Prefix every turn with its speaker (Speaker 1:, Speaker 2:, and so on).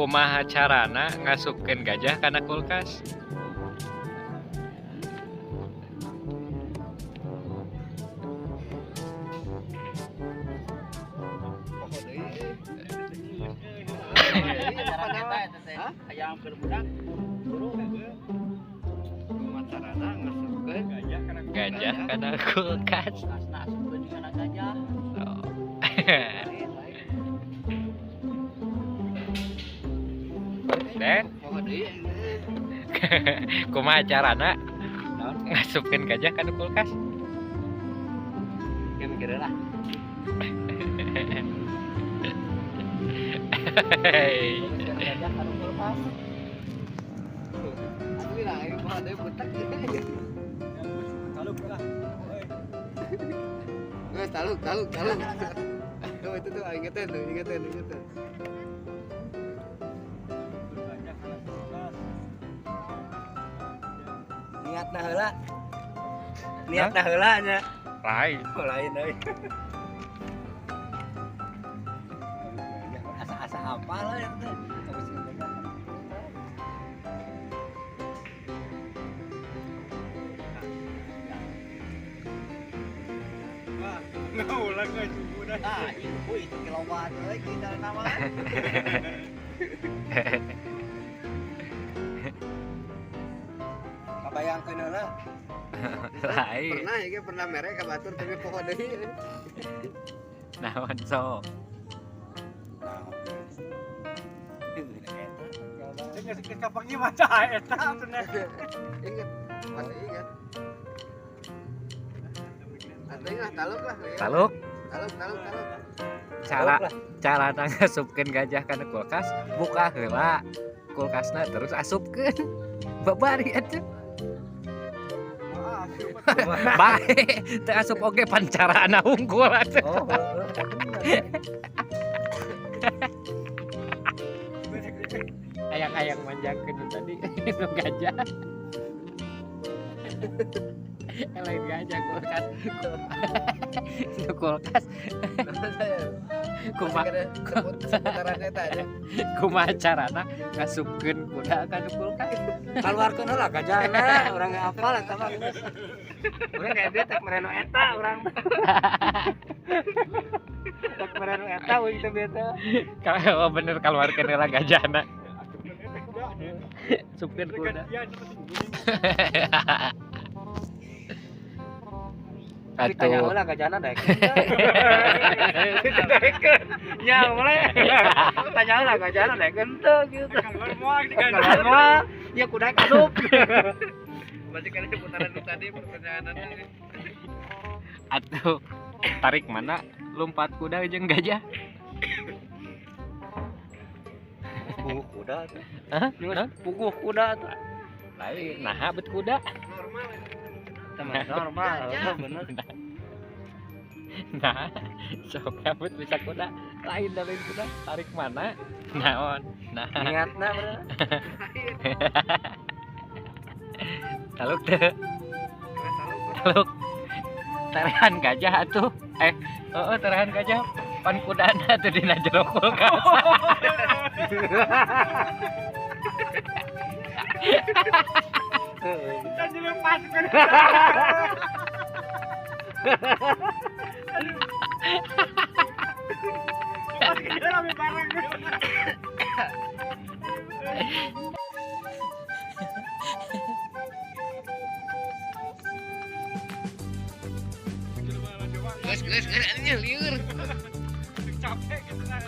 Speaker 1: Kumaha carana ngasupkeun gajah kana kulkas?
Speaker 2: Hayam keur budak buru.
Speaker 3: Kumaha carana ngasupkeun
Speaker 1: gajah kana kulkas?
Speaker 2: Kulkasna asupkeun kana gajah.
Speaker 1: Oh. Den, kumaha carana ngasupkeun gajah kana kulkas?
Speaker 2: Ge mikir lah. Gajah kana kulkas.
Speaker 3: Asli lah, aing mah deui butak.
Speaker 4: Taluk lah.
Speaker 3: Geus taluk, taluk, taluk. Tuh itu tuh ingetin tuh, ingetin, ingetin.
Speaker 4: Niatna heula. Niatna heula nya.
Speaker 1: Lain.
Speaker 4: Oh, lain euy.
Speaker 2: Asa-asa apa lah eta teh.
Speaker 4: Ngulang euy subuhna.
Speaker 2: Ah, ieu itu kilowatt euy kita nama.
Speaker 4: Kabayangkeun heula.
Speaker 1: Lain.
Speaker 3: Pernah ya, pernah mere ka batur tapi poho deui.
Speaker 1: Naon sok?
Speaker 4: Geus geus kapanggih maca eta cenah.
Speaker 3: Ingat, masih ingat. Atuh lah taluk lah.
Speaker 1: Taluk?
Speaker 3: Taluk, taluk, taluk.
Speaker 1: Cara ngasupkeun gajah kana kulkas, buka heula kulkasna terus asupkeun. Babari atuh. Bae, teu asup oge pan carana unggul atuh.
Speaker 4: Oh,
Speaker 1: Ayang-ayang manjangkeun nu tadi nu gajah. Lain gajah kulkas. Nu kulkas. Kumaha
Speaker 3: seputaran eta aja.
Speaker 1: Kumaha carana ngasupkeun kuda kana kulkas?
Speaker 4: Kaluarkeun heula gajahna, urang ge apal eta mah geus. Urang ge teh mereno eta urang. Tek mereno eta euy teh beta.
Speaker 1: Kalau bener kaluarkeun heula gajahna. Supkeun kuda.
Speaker 4: Ditanya
Speaker 1: Atuh.
Speaker 4: heula gajahna daekeun. Daekeun. Nya mulai. Tanya heula gajahna daekeun teu gitu.
Speaker 5: Keluar moal
Speaker 4: Keluar moal, ya kuda asup.
Speaker 3: Masih kali seputaran nu tadi pertanyaanna.
Speaker 1: Atuh tarik mana lompat kuda jeung gajah?
Speaker 4: Puguh kuda tuh.
Speaker 1: Hah?
Speaker 4: Puguh kuda tuh.
Speaker 1: Lain, naha bet kuda.
Speaker 3: Normal.
Speaker 4: Teman normal, bener.
Speaker 1: Nah, sok bet bisa kuda. Lain dari kuda, tarik mana? Naon? Nah,
Speaker 4: Niatna bener.
Speaker 1: taluk teu. Taluk. Terehan gajah atuh. Heeh, terehan gajah pan kudana tuh dina jero kulkas.
Speaker 5: Kita dilepaskan. Lepaskan rame bareng.
Speaker 3: Geus geus geus anjing lieur.
Speaker 5: Capek gitu lah.